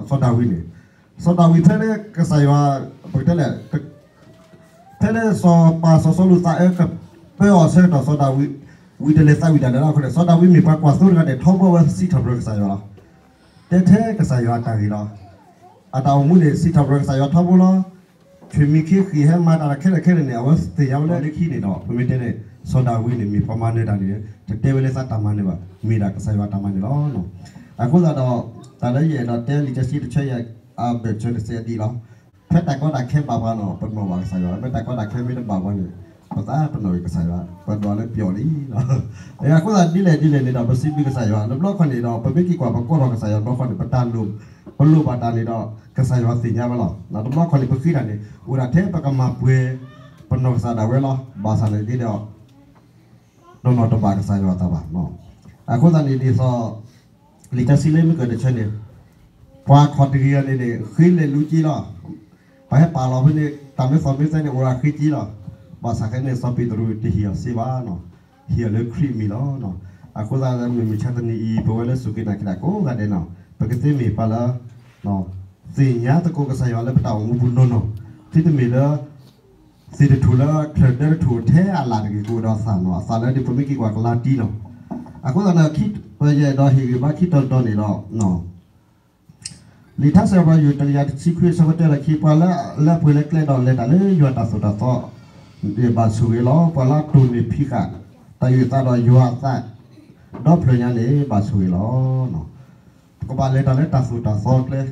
စီၤဒၤဝံးန့ၣ်, စီၤဒၤဝံးဖဲလၢကစၢ်ယွၤ ပကတဲလဲၣ် ဖဲလၢစီၤပၤစီၤစီလူးသးအၢကပၢအီၤအဆၢကတီၢ် စီၤဒၤဝံး ဝံၤတလဲၤသးဝံၣ်တၢ်လၢအဃိန့ၣ် စီၤဒၤဝံးမ့ၢ်ပှၤကွၢ်သိတဂၤန့ၣ် ထီဘိအဝဲစံးထီၣ်ပတြၢၤကစၢ်ယွၤလီၤ. တဲထဲကစၢ်ယွၤအတၢ်ဂ့ၢ်လီၤ. အတၢ်အိၣ်မူန့ၣ် စံးထီၣ်ပတြၢၤကစၢ်ယွၤထီဘိလီၤ. ထွံၣ်မံၤခ့ဃံၣ်ဟဲမၤတၢ်ခဲလၢာ်ခဲလၢာ်န့ၣ် အဝဲသ့ၣ်ညါဝဲလၢခံန့ၣ်ဒီး ပမ့ၢ်တဲန့ၣ် စီၤဒၤဝံးန့ၣ် မ့ၢ်ပှၤမၤနၢၤတၢ်န့ၣ် တတဲဝဲလၢသးတၢ်မၤနၢၤဘၣ်, မ့ၢ်ဒၣ်ကစၢ်ယွၤတၢ်မၤနၢၤလီၤ. အဃိသတးဒီး တၢ်လၢယအဲၣ်ဒိးတဲလံာ်စီဆှံတဆၢယဲၢ် အဘၢၣ်စၢၤတစဲးဒ်အံၤလီၤ. ဖဲတၢ်ကီတၢ်ခဲဘၣ်ပှၤန့ၣ် ပနီၣ်ဘၣ်ကစၢ်ယွၤ, မ့ၢ်တၢ်ကီတၢ်ခဲမ့ၢ်တဘၣ်ပှၤန့ၣ် ပသးပနီၣ်က့ၤကစၢ်ယွၤ ပဒွးလၢပျီလံလီၤ. အဃိသတးဒ်လဲၣ်ဒ်လဲၣ်န့ၣ်ဒီး ပစံးဘျုးကစၢ်ယွၤ တဘျီခီန့ၣ်ဒီး ပမ့ၢ်က့ၤကွၢ်ပကိးထီၣ်ကစၢ်ယွၤတဘျီခီန့ၣ် ပတၢ်လိၣ် ပလိၣ်ဘၣ်တၢ်န့ၣ်ဒီး ကစၢ်ယွၤသ့ၣ်ညါဝဲလီၤ. တဘျီခီန့ၣ် ပဃ့တၢ်န့ၣ် အိၣ်ဒၣ်ထဲပကမၤပှဲၤ ပနီၢ်ကစၢ်ဒၣ်ဝဲလီၤ. ဘၣ်ဆၣ်န့ၣ်က့ဒီး နီၢ်နီၢ်တဘၣ်ကစၢ်ယွၤအသးဘၣ်. အဃိသတးန့ၣ်ဒ်သိး လံာ်စီဆှံလၢမုၢ်ကၢၢ်တဆၢန့ၣ် ပှၤခီၣ်တဂ့ၤအံၤန့ၣ်န့ၣ် ဃ့လဲၤလူၤက့လီၤ. ပှၤဟဲပာ်လီၤဖဲန့ၣ် တၢ်မ့ၢ်သီမ့ၢ်သဲန့ၣ် အိၣ်ဒၣ်ဃ့က့လီၤ. ဘၣ်ဆၣ်ခဲန့ၣ် စီၤပ့းတရူးတဟ့ၣ်အီၤစ့ဘၣ်နီၤ, ဟ့ၣ်အီၤလၢခရံာ်အမံၤလီၤ. အဃိသတးမုၢ်မဆါတနံၤအံၤ ပဝဲလၢစူၢ်က့ၤနာ်က့ၤတၢ်ကိးဂၤဒဲးနီၤ ပကသ့မ့ၢ်ပှၤလၢ သ့ၣ်ညါသကိးကစၢ်ယွၤလၢပတၢ်အိၣ်မူပူၤနီၢ်နီၢ်, သုတမ့ၢ်လၢ သ့ၣ်တထူၣ်လၢချၢၣ်ဒၢတထူၣ်ထဲအလၢ်တဂ့ၤ ကအိၣ်ဒီးအသးနီၤ, အသးလၢဒ်ပမ့ၢ်က့ၤကွၢ်ကလါတံနီၤ. အဃိသတးန့ၣ် ပယဲၢ်ဒီးဟ့ၣ်ဂံၢ်ဘါခံတီၤတီၤန့ၣ်ဒီး လံာ်ထါစံးပတြၢၤ တကယၤတဆံခွံ အဆၢဖိတၢ လၢခံ ပှၤလၢအလၢပှဲၤလၢကျဲဒီးလဲၤတၢ်လၢယွၤတၢ်သိၣ်တၢ်သီ ဘၣ်ဆိၣ်ဂ့ၤလီၤ. ပှၤလၢအတိၢ်နီၣ်ဖံးဃာ် တၢ်အုၣ်အသးဒီးယွၤအသး ဒီဖျၢၣ်ညါန့ၣ် ဘၣ်ဆိၣ်ဂ့ၤလီၤ. ပကဘၣ်လဲၤတၢ်လၢတၢ်သိၣ်တၢ်သီကျဲ,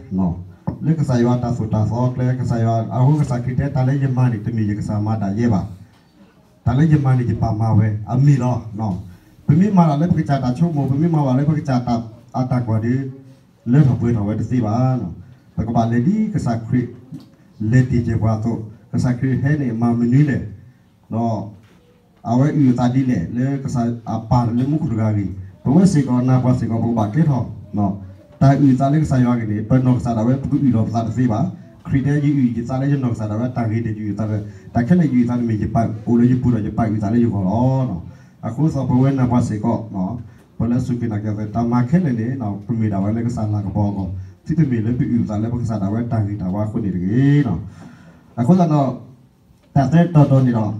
လၢကစၢ်ယွၤတၢ်သိၣ်တၢ်သီကျဲ, ကစၢ်ယွၤအဃိကစၢ်ခရံာ်တဲ တၢ်လၢယမၤန့ၣ် တမ့ၢ်ယကစၢ်မၤဒၣ်ယဲဘၣ်. တၢ်လၢယမၤန့ၣ် ယပၢ်မၤဝဲအမ့ၢ်လီၤ. ပမ့ၢ်မၤတၢ်လၢပကစၢ်တၢ်ဆိကမိၣ်, ပမ့ၢ်မၤဘၣ်လၢပကစၢ်တၢ်အတၢ်ကွၢ်ဒီး လၢထီၣ်ပှဲၤထီၣ်ဝဲတသ့ဘၣ်. ပကဘၣ်လဲၤဒ်ကစၢ်ခရံာ် လဲၤတ့ၢ်ကဲပှၤအသိး, ကစၢ်ခရံာ်ဟဲန့ၣ် မၤမနုၤလဲၣ် ဒီး အဝဲအုၣ်အသးဒ်လဲၣ် လၢကစၢ်အပၢ်လၢမူခိၣ်တဂၤအဂ့ၢ်, ပဝဲစ့ၢ်ကီးနၢ်ပှၤစ့ၢ်ကီး ပကဘၣ်ကဲထီၣ် တၢ်အုၣ်အသးလၢကစၢ်ယွၤအဂ့ၢ်န့ၣ် ပနီၢ်ကစၢ်ဒၣ်ဝဲ ပကအုၣ်လီၤပသးတသ့ဘၣ်. ခရံာ်တဲ ယအုၣ်ယသးလၢယနီၢ်ကစၢ်ဒၣ်ဝဲ တၢ်ဂ့ၤန့ၣ် ယအုၣ်အသးလၢ တၢ်ခဲလၢာ်ယအုၣ်အသးန့ၣ်မ့ၢ်ယပၢ်အိၣ်လၢယပူၤဒီး ယပၢ်အုၣ်အသးလၢယဂီၢ်လီၤ. အဃိသတး ပဝဲနၢ်ပှၤစ့ၢ်ကီး ပှၤလၢစူၢ်က့ၤနာ်က့ၤအီၤ တၢ်မၤခဲလၢာ်န့ၣ် ပမ့ၢ်ဒၣ်ဝဲလၢကစၢ်လၤကပီၤအဂီၢ်, သုတမ့ၢ်လၢပအုၣ်အသးလၢပကစၢ်ဒၣ်ဝဲတၢ်ဂ့ၤတၢ်ဝါအဃိန့ၣ်တဂ့ၤ. အဃိသတးဒီး တၢ်သၢတီၤတီၤန့ၣ်ဒီး လံာ်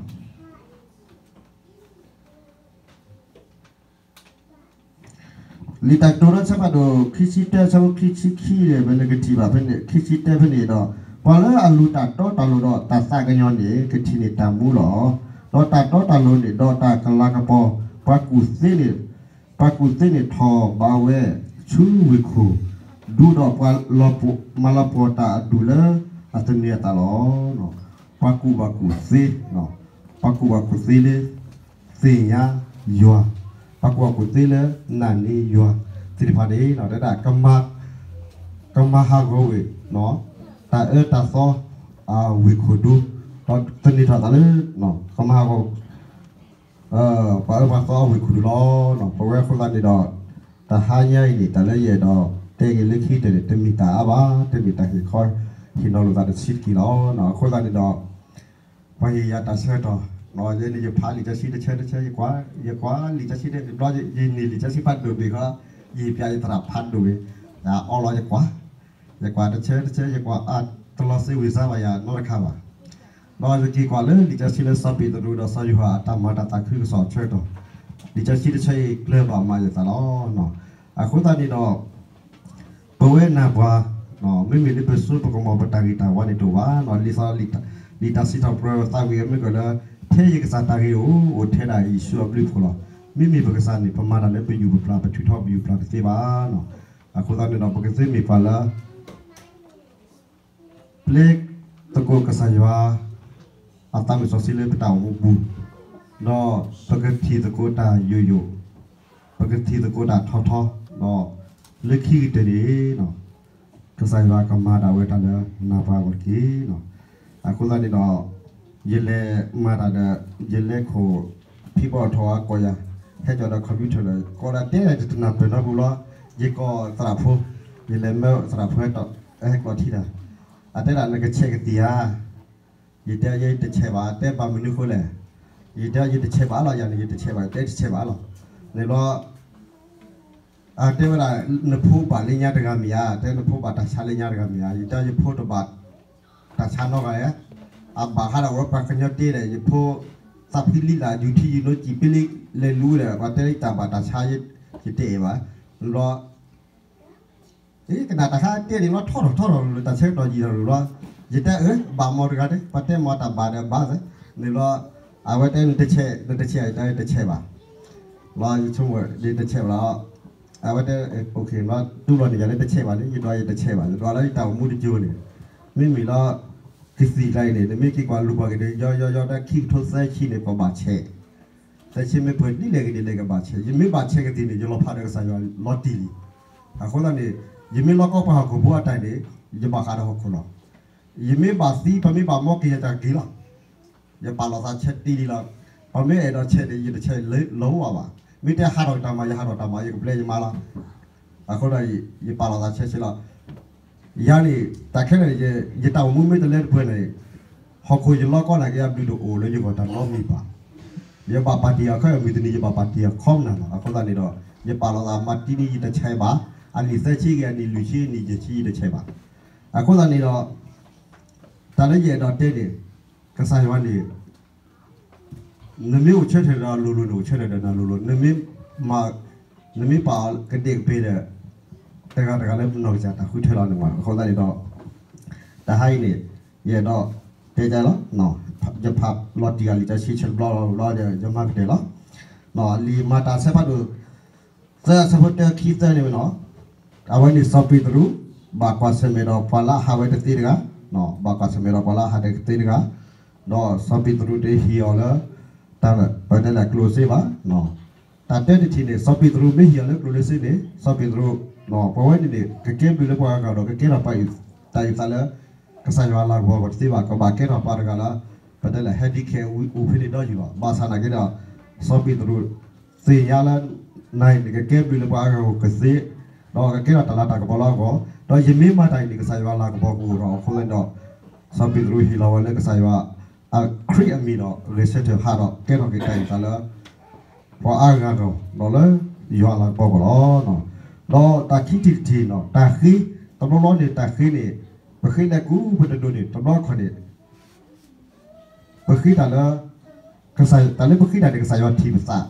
တၢ်ကတိၤလၢဆၢဖးဒိၣ် ခံဆံတၢ ဆၢဖိခံဆံခံန့ၣ် ပနကထံၣ်ဘၣ်ဖဲန့ၣ် ခံဆံတၢဖဲန့ၣ်ဒီး ပှၤလၢအလူၤတၢ်တီတၢ်လိၤဒီးတၢ်သးကညီၤန့ၣ် ကထံၣ်န့ၢ်တၢ်မူလီၤ. ဒီးတၢ်တီတၢ်လိၤန့ၣ် ဒီးတၢ်ကလၤကပီၤ ပှၤကူၣ်သ့န့ၣ် ပှၤကူၣ်သ့န့ၣ် ထီၣ်ဘးဝဲဆူဝ့ၢ်ခိၣ် ဒူဒီးပှၤလီၤပှီၢ် မၤလီၤပှီၢ်တၢ်အဒူၣ်လၢအသန့ၤအသးလီၤ. ပှၤကူၣ်ဘၣ်ကူၣ်သ့ ပှၤကူၣ်ဘၣ်ကူၣ်သ့လၢ သ့ၣ်ညါယွၤ, ပှၤကူၣ်ဘၣ်ကူၣ်သ့လၢနာ်န့ၢ်ယွၤသ့ၣ်တဖၣ်န့ၣ် တဲဒၣ် ကမၤဟးဂီၤဝဲ ပ တၢ်အၢတၢ်သီ အဝ့ၢ်ခိၣ်ဒူ, ဒီးသန့ၤထီၣ်သးလၢ ကမၤဟးဂီၤ ပှၤအၢပှၤသီအဝ့ၢ်ခိၣ်ဒူလီၤ. ပဝဲအဃိသတးန့ၣ်ဒီး တဟါညါအံၤန့ၣ် တၢ်လၢယအဲၣ်ဒိးတဲဂ့ၤလၢခံကတၢၢ်န့ၣ် တမ့ၢ်တၢ်အါဘၣ်, တမ့ၢ်တၢ်ဟ့ၣ်ခီဟ့ၣ်နီၤလိာ်သးတဆံးတက့ၢ်လီၤ. အဃိသတးန့ၣ်ဒီး ပှၤဟ့ၣ်ယၤတၢ်ဆၢကတီၢ်, ယဲန့ၣ်ယဖးလံာ်စီဆှံတဆၢတဆၢ, ယကွၢ်, ယကွၢ်လံာ်စီဆှံတဘျီ, ယန့ၢ်လံာ်စီဆှံဖးဒိၣ်ဘ့ၣ်ဃီ, ယဟ့ၣ်ပျးယသရၣ်ဖးဒိၣ်ဘ့ၣ်, ယအီလီၤယကွၢ်, ယကွၢ်တဆၢတဆၢ, ယကွၢ်အတလီၤစ့ဝံၤစါဘၣ်ယၤနီတခါဘၣ်. ဒီးယက့ၤကွၢ်လၢလံာ်စီဆှံလၢစီၤပ့းတရူးဒီးစီၤယိၤဟၣ်အတၢ်မၤတၢ်သးခုကစီၣ်အဆၢကတီၢ်, လံာ်စီဆှံတဆၢအံၤကျၢၤဘၣ်မၤယသးလီၤ. အဃိသတးန့ၣ်ဒီး ပဝဲနၢ်ပှၤ, မ့မ့ၢ်လၢပစိပကမီၤပတၢ်ဂ့ၤတၢ်ဝါန့ၣ်တအိၣ်ဘၣ်, လံာ်စီ, လံာ်တၢ်စံးထီၣ်ပတြၢၤသးဝံၣ်အမ့ၢ်ကီးလၢ ထဲယကစၢ်တၢ်ဂ့ၤအိၣ်, အိၣ်ထဲဒၣ်ယ့ၣ်ၡူးအဘျုးအဖှိၣ်လီၤ. မ့မ့ၢ်ပကစၢ်န့ၣ် ပမၤတၢ်လၢပယူၢ်ပပျၢ် ပထုးထီၣ်ပယူၢ်ပပျၢ်တသ့ဘၣ်. အဃိသတးန့ၣ်ဒီး ပကသ့မ့ၢ်ပှၤလၢ ပျဲသကိးကစၢ်ယွၤ အသးမုၢ်စီဆှံလၢပတၢ်အိၣ်မူပူၤ, ဒီးပကထံၣ်သကိးတၢ်ယိာ်ယိာ်, ပကထံၣ်သကိးတၢ်ထီထီ, ဒီးလၢခံကတၢၢ်န့ၣ် ကစၢ်ယွၤကမၤဒၣ်ဝဲတၢ်လၢနၢ်ပှၤအဂီၢ်တက့ၢ်. အဃိသတးန့ၣ်ဒီး ယလဲၤမၤတၢ်ဒီး ယလဲၤခိၣ် ဖံဘီၣ်ထီၣ်အကိးယၤ, ဟဲကီၤဒီး computer လၢ ကိးဒၣ်တဲတနၢ်ပၢၢ်နီတဘျီဘျီ, ယကိးသရၣ်ဖိ, ယလဲၤမၢသရၣ်ဖိဟဲကျီထံတၢ်, အတဲဒၣ်နကဆဲးကသံၣ်ဧါ, ယတဲယတဆဲးဘၣ်, တဲဘၣ်မနုၤဃိလဲၣ်, ယတဲယတဆဲးဘၣ်လီၤ, ယၤန့ၣ်ယတဆဲးဘၣ်, ယတဲတဆဲးဘၣ်လီၤ, န့ၣ်ဘျီ အတဲဝဲဒၣ် နဖိဘၣ်လၢညါတဂၤမ့ၢ်ဧါ, တဲနဖိဘၣ်တၢ်ဆါလၢညါတဂၤမ့ၢ်ဧါ, ယတဲယဖိတဘၣ်တၢ်ဆါနီတဂၤဧါ, အဘၣ်ဃးဒီးဝဲပှၤကညီတ့ဒီး ယဖိသးဖှံလံလၢယူၤထံယူၤနိစံးပ့လံလဲၤလူၤဒီး ပှၤတဲလၢတၢ်ဘၣ်တၢ်ဆါ ယတအဲၣ်ဘၣ်, ဘျီ ကနၣ်တၢ်ခါတဲန့ၣ်လီၤ ထီၣ်ထီၣ်ထီၣ်ထီၣ်လၢတၢ်ဆၢကတီၢ်ယံာ်ထီၣ်လီၤ, ယတဲအၢ ဘၣ်မီတဂၤဒၣ် ပှၤတဲမီတၢ်ဘၣ်ဒီးဘၣ်စ့ၢ်, န့ၣ်ဘျီ အဝဲတဲနတဆဲး, နတဆဲးဘၣ်, ယတဲတဆဲးဘၣ်, ဘျီယဆိကမိၣ်ဒ်တဆဲးဘၣ်လီၤ, အဝဲတဲ ဘျီတူၢ်လီၤန့ၣ် ယၤလၢတဆဲးဘၣ်န့ၣ် ယဒွးယတဆဲးဘၣ်, ယဒွးလၢယတၢ်အိၣ်မူတယိာ်န့ၣ်, မ့မ့ၢ်လီၤ ကသံၣ်ကျါအံၤန့ၣ် နမ့ၢ်က့ၤကွၢ်လူၤပှၤက့ၤဒီး ယီယီယီတၢ်ခံကထိသၢဆံန့ၣ် ပဘၣ်ဆဲး သၢဆံမ့ၢ်ပှဲၤဒ်လဲၣ်ဂ့ၤဒ်လဲၣ်ကဘၣ်ဆဲး, ယမ့ၢ်ဘၣ်ဆဲးကသံၣ်န့ၣ် ယလီၤဖးဒီးကစၢ်ယွၤလီၤတံၢ်လံ. အဃိသတးန့ၣ် ယမ့ၢ်လီၤကီပှၤဟီၣ်ခိၣ်ဖိအတၢ်န့ၣ် ယဘၣ်ဃးဒီးဟီၣ်ခိၣ်လီၤ. ယမ့ၢ်ဘၣ်သံ ပမ့ၢ်ဘၣ်မီက့ၤယၤတၢ်ဂ့ၤလီၤ. ယပာ်လီၤသးဆဲးတံၢ်လံလီၤ. ပမ့ၢ်အဲၣ်ဒိးဆဲးန့ၣ် ယတဆဲးလၢဝဲဘၣ်. မ့ၢ်တဲဟးထီၣ်တၢ်မၤ ယဟးထီၣ်တၢ်မၤ ယကပျဲယမါလီၤ. အဃိဒီး ယပာ်လီၤသးဆဲးဆဲးလီၤ. ယၤန့ၣ် တၢ်ခဲလၢာ်န့ၣ် ယတၢ်အိၣ်မူမ့ၢ်တလၢတပှဲၤန့ၣ် ဟီၣ်ခိၣ်ယလီၤကီၢ်နာ်က့ အဘျုးတအိၣ်လၢယဂီၢ်တၢ်နီတမံၤဘၣ်. ယဘၣ်ပာ်တ့ၢ်အခီ မုၢ်တနံၤ ယဘၣ်ပာ်တ့ၢ်အခီမနၤလီၤ. အဃိသတးန့ၣ်ဒီး ယပာ်လီၤသးမၤတံၢ်နံၣ်ယတဆဲးဘၣ်. အနံၣ်သၢဆံဂ့ၤ အနံၣ်လွံၢ်ဆံ အနံၣ်ယဲၢ်ဆံယတဆဲးဘၣ်. အဃိသတးန့ၣ်ဒီး တၢ်လၢယအဲၣ်ဒိးတဲန့ၣ် ကစၢ်ယွၤန့ၣ် နမ့ၢ်အိၣ်ဆၢထၢၣ်ဒီးလိၤလိၤန့ၣ် အိၣ်ဆၢထၢၣ်ဒီးနၤလိၤလိၤ, နမ့ၢ်မၤ နမ့ၢ်ပာ်အီၤကဒဲကပ့ၤဒီး တဂၤတဂၤလၢပနီၢ်ကစၢ်တၢ်ဃုထၢလီၤန့ၣ်မး. အဃိသတးန့ၣ်ဒီး တဟါအံၤန့ၣ် ယအဲၣ်ဒိးတဲဒ်လီၤ. ယဖးလီၤတံၢ်ဂၤလံာ်စီဆှံဆၢတဘျီလီၤ ယမၤကတၢၢ်လီၤ. လံာ်မၤတၢ်အဆၢဖးဒိၣ် သၢ အဆၢဖိတၢ ခံ သၢန့ၣ်မ့ၢ်နီၤ, အဝဲန့ၣ်စီၤပ့းတရူး ဘၣ်ကွၢ်ဆၢၣ်မဲာ်ဒီးပှၤလၢအဟးဝဲတသ့တဂၤ, ဘၣ်ကွၢ်ဆၢၣ်မဲာ်ဒီးပှၤလၢအဟးတသ့တဂၤ, ဒီးစီၤပ့းတရူးတဟ့ၣ်အီၤလၢ တၢ်ပတဲလၢကျိၣ်စ့ဘၣ်. တၢ်တၢတထံၣ်န့ၣ် စီၤပ့းတရူးမ့ၢ်ဟ့ၣ်အီၤလၢကျိၣ်စ့န့ၣ် စီၤပ့းတရူး ပဝဲန့ၣ်န့ၣ် ကကဲဘျုးလၢပှၤအါဂၤဒီး ကကဲထီၣ်ပှၤအံၤ တၢ်အံၤသးလၢ ကစၢ်ယွၤလၤကပီၤအဂီၢ်တသ့ဘၣ်, ကဘၣ်ကဲထီၣ်ပှၤတဂၤလၢ ပတဲလၢ handicap အိၣ်ဖဲန့ၣ်ဒီးယံၤလီၤ. ဘၣ်ဆၣ်နာ်က့ဒီး စီၤပ့းတရူး သ့ၣ်ညါလၢ နၤအံၤန့ၣ် ကကဲဘျုးလၢပှၤအါဂၤအဂီၢ်ကသ့, ဒီးကကဲထီၣ်တၢ်လၤတၢ်ကပီၤလၢအဂီၢ်, ဒီးယမ့ၢ်မၤတၢ်အံၤန့ၣ် ကစၢ်ယွၤလၤကပီၤကအိၣ်ထီၣ်အဃိသတးဒီး စီၤပ့းတရူးဟ့ၣ်လီၤဝဲလၢကစၢ်ယွၤ အခရံာ်အမံၤဒီး ဂဲၤဆၢထၢၣ်ဟးဒီးကဲထီၣ်က့ၤတၢ်အံၤသးလၢ ပှၤအါဂၤအဂီၢ် ဒီးလၢယွၤအလၤကပီၤအဂီၢ်လီၤ. ဒီးတၢ်ခံထံၣ်တထံၣ်နီၤ တၢ်ဃ့, တဘျီဘျီန့ၣ် တၢ်ဃ့န့ၣ် ပဃ့လဲၤကူပတဒိးန့ၣ် တဘျီခီၣ်န့ၣ် ပဃ့တၢ်လၢ တၢ်လၢပဃ့တၢ်န့ၣ် ကစၢ်ယွၤထံၣ်ပသး,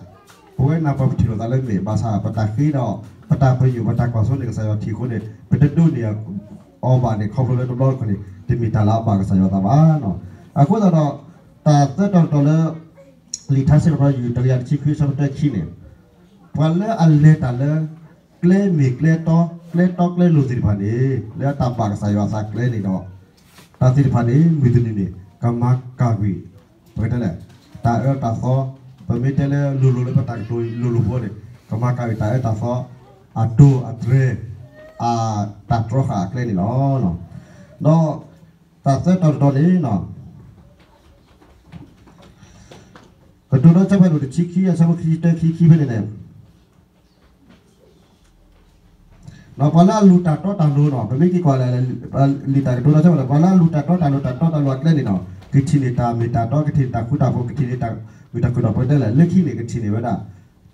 ပဝဲနၢ်ပှၤပထံၣ်လိာ်သးလၢမ့ၢ်ဘၣ်ဆၣ် ပတၢ်ဃ့ဒီး ပတၢ်ပညိၣ် ပတၢ်ကွၢ်စိန့ၣ် ကစၢ်ယွၤထံၣ်အဃိန့ၣ် ပတဒိးန့ၢ်အီၤဘၣ်န့ၣ် ခီဖျိလၢတဘျီခီၣ်န့ၣ် တမ့ၢ်တၢ်လၢအဘၣ်ကစၢ်ယွၤသးဘၣ်. အဃိသတးဒီး တၢ်သၢတီၤတီၤလၢ လံာ်ထါစံးထီၣ်ပတြၢၤ ယူၢ်တကယၤတဆံခွံ အဆၢဖိတၢခံန့ၣ် ပှၤလၢအလဲၤတၢ်လၢ ကျဲမ့ၢ်ကျဲတီ, ကျဲတီကျဲလိၤသ့ၣ်တဖၣ်န့ၣ် လၢတၢ်ဘၣ်ကစၢ်ယွၤအသးကျဲန့ၣ်ဒီး တၢ်သ့ၣ်တဖၣ်န့ၣ် မုၢ်တနံၤန့ၣ် ကမၤကၤကွံာ် ပကတဲလဲၣ် တၢ်အၢတၢ်သီ, ပမ့ၢ်တဲလၢလိၤလိၤလၢပတၢ်ကတိၤလိၤလိၤဖိန့ၣ် ကမၤကၤကွံာ်တၢ်အၢတၢ်သီ အတိၢ်အတြဲၤ အတၢ်တြီဃာ်အကျဲန့ၣ်လီၤ. ဒီး တၢ်သၢတီၤတတီၤန့ၣ်, ကတိၤဒိ ဆၢဖးဒိၣ်တဆံခံ အဆၢဖိခံဆံတၢ ခံဆံခံဖဲန့ၣ်န့ၣ်, ပှၤလၢအလူၤတၢ်တီတၢ်လိၤန့ၣ်, ပမ့ၢ်က့ၤကွၢ်လၢ လံာ်တၢ်ကတိၤဒိ ဆၢဖးဒိၣ်, ပှၤလၢအလူၤတၢ်တီတၢ်လိၤ တၢ်တီတၢ်လိၤအကျဲန့ၣ်န့ၣ်, ကထံၣ်န့ၢ်တၢ်မ့ၢ်တၢ်တီ, ကထံၣ်န့ၢ်တၢ်ဃူတၢ်ဖိး, ကထံၣ်န့ၢ်တၢ်မုာ်တၢ်ခုၣ်တၢ်ဖိး, ပတဲလဲၣ်, လၢခံန့ၣ် ကထံၣ်န့ၢ်ဝဲဒၣ်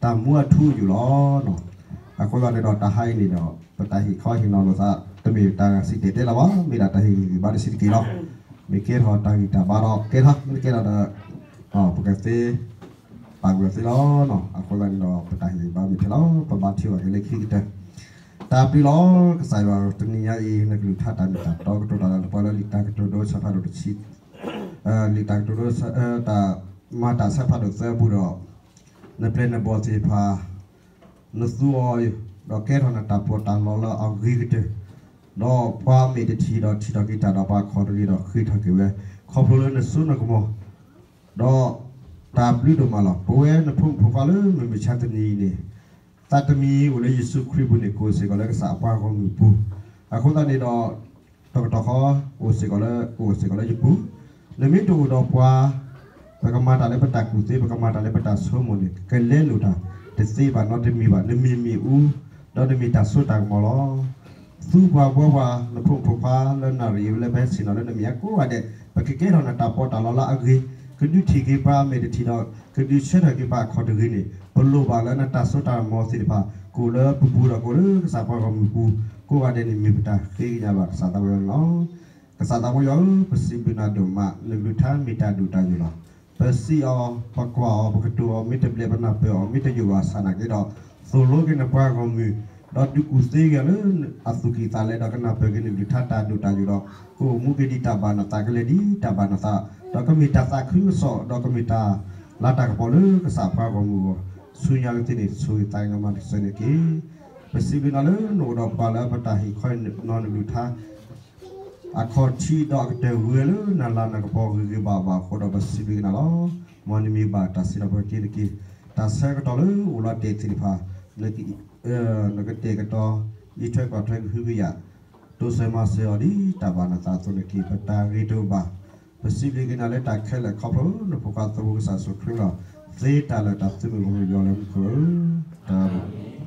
တၢ်မူအထူအယိာ်လီၤ. အဃိသတးန့ၣ်ဒီး တၢ်ဟါအံၤန့ၣ်ဒီး ပတၢ်ဟ့ၣ်ခီဟ့ၣ်နီၤလိာ်သး တမ့ၢ်တၢ်စံၣ်တဲၤတဲလီၤဘၣ်, မ့ၢ်ဒၣ်တၢ်ဟ့ၣ်ဂံၢ်ဟ့ၣ်ဘါတဆံးတက့ၢ်လီၤ. မ့ၢ်ကဲထီၣ်တၢ်ဂံၢ်တၢ်ဘါဒီးကဲထီၣ်, မ့ၢ်တကဲထီၣ်ဒီး ပကသ့ ပာ်ကွံာ်အီၤသ့လီၤ. အဃိသတးန့ၣ်ဒီး ပတၢ်ဟ့ၣ်ဂံၢ်ဘါမ့ၢ်ထဲလီၤ, ပဘါထုကဖၣ်က့ၤလၢခံကတၢၢ်. တၢ်ဘျုးလီၤ ကစၢ်ယွၤ, တနံၤညါအံၤ နကလုၢ်ကထါတၢ်မ့ၢ်တၢ်တီ ကတိၤတၢ်ဒီးပှၤလၢလံာ်တၢ်ကတိၤဒိ ဆၢဖးဒိၣ်တဆံ, လံာ်တၢ်ကတိၤဒိ တၢ် မၤတၢ်ဆၢဖးဒိၣ်သၢအပူၤဒီး နပျဲၢ်နဘီၣ်သ့ၣ်တဖၣ် နသူအီၤ ဒီးကဲထီၣ်နတၢ်ပီးတၢ်လီလၢအဂ့ၤကတၢၢ်, ဒီးပှၤမ့ၢ်တထံၣ်ဒီးထံၣ်ထီၣ်က့ၤတၢ်ဒီးပှၤခီၣ်တဂ့ၤဒီးဃ့ထီၣ်က့ၤဝဲ, ခီဖျိလၢနစိနကမီၤ, ဒီးတၢ်ဘျုးဒိၣ်မးလီၤ. ပဝဲနဖိမုၣ်ဖိခွါလၢမုၢ်မဆါတနံၤအံၤန့ၣ်, သးတမံၤအိၣ်လၢယ့ၣ်ၡူးခရံာ်အပူၤန့ၣ် ကအိၣ်စ့ၢ်ကီးလၢကစၢ်အပှၤဂီၢ်မုၢ်အပူၤ, အဃိသတးန့ၣ်ဒီး တကတီၢ်ဃီ အိၣ်စ့ၢ်ကီးလၢ ကအိၣ်စ့ၢ်ကီးလၢယပူၤ, နမ့ၢ်တအိၣ်ဒီးပှၤ ပကမၤတၢ်လၢပတၢ်ကူၣ်သ့, ပကမၤတၢ်လၢပတၢ်ဆိကမိၣ်န့ၣ် ကလဲလိာ်တၢ်တသ့ဘၣ်နီတမံၤဘၣ်. နမ့ၢ်မ့ၣ်အူ ဒီးနမ့ၢ်တၢ်စိတၢ်ကမီၤလီၤ. သူပှၤဘှီပှၤ နဖိမုၣ်ဖိခွါလၢနရံၣ်လၢပဟဲဆ့ၣ်နီၤလၢနမဲာ်ညါကိးဂၤဒဲး, ပကကဲထီၣ်နတၢ်ပီးတၢ်လီလၢအဂ့ၤ, ကဒုးထံၣ်က့ၤပှၤမ့ၢ်တထံၣ်ဒီး ကဒုးဆၢထၢၣ်က့ၤပှၤအခီၣ်တဂ့ၤန့ၣ်, ပလိၣ်ဘၣ်လၢနတၢ်စိတၢ်ကမီၤသ့ၣ်တဖၣ် ကအိၣ်လၢပပူၤဒီးကအိၣ်လၢကစၢ်ပှၤဂီၢ်မုၢ်ပူၤ ကိးဂၤဒဲးန့ၣ် မ့ၢ်ပတၢ်ဃ့ကညးဘၣ်ကစၢ်သးဝဲန့ၣ်လီၤ. ကစၢ်သးဖိယွၤဧၢ, ပစံးဘျုးနၤဒိၣ်မး, နကလုၢ်ကထါမ့ၢ်တၢ်ဒိၣ်တၢ်ယိာ်လီၤ. ပစံးအီၤ, ပကွၢ်အီၤ, ပကတိၤအီၤ, မ့ၢ်တဘျဲးပနၢ်ပၢၢ်အီၤ, မ့ၢ်တယိာ်ဘၣ်ဆၣ်နာ်က့ဒီး, သိၣ်လိက့ၤနပှၤဂီၢ်မုၢ်, ဒီးဒုးကူၣ်သ့က့ၤလၢအသူၣ်ကံၢ်သးလဲဒီးကနၢ်ပၢၢ်က့ၤနကလုၢ်ကထါတၢ်ဒိၣ်တၢ်ယိာ်ဒီး, ကအိၣ်မူက့ၤဒ်တၢ်ဘၣ်နသး, ကလဲၤဒ်တၢ်ဘၣ်နသး, ဒီးကမ့ၢ်တၢ်သးခုကစီၣ်, ဒီးကမ့ၢ်တၢ်လၤတၢ်ကပီၤလၢကစၢ်ပှၤဂီၢ်မုၢ်အဂီၢ်, ဆူညါကသ့န့ၣ် ဆိၣ်ဂ့ၤသးကညီၤမၤတစၢၤန့ၣ်တက့ၢ်. ပစံးဘျုးနၤလၢနအိၣ်ဒီးပှၤလၢပတၢ်ဟ့ၣ်ခီဟ့ၣ်နီၤနကလုၢ်ကထါ အခီၣ်ထံးဒီးအကတၢၢ်ဝံၤလၢနလၤနကပီၤဂ့ၤဂ့ၤဘၣ်ဘၣ်အဃိဒီး ပစံးဘျုးက့ၤနၤလီၤ. မ်နမံၤဘၣ်တၢ်စံးထီၣ်ပတြၢၤက့ၤနက့ၤ, တၢ်ဆၢကတီၢ်လၢအိၣ်လီၤတဲာ်သ့ၣ်တဖၣ် နကတဲာ်ကတီၤ အံးထွဲကွၢ်ထွဲကဟုကယာ် တိစၢၤမၤစၢၤအီၤဒ်တၢ်ဘၣ်နသးအသိးန့ၣ်တက့ၢ်. ပတၢ်ဂ့ၤတအိၣ်ဘၣ်. ပစံးဘျုးက့ၤနၤလၢတၢ်ခဲလၢာ်ခီဖျိနဖိခွါသးဘိကစၢ်ယ့ၣ်ၡူးခရံာ်လီၤ. သ့တၢ်လၢာ်တၢ်သုးမုၢ်ဂီၢ်မုၢ်ယွၤလၢမူခိၣ်ဧၢ, တၢ်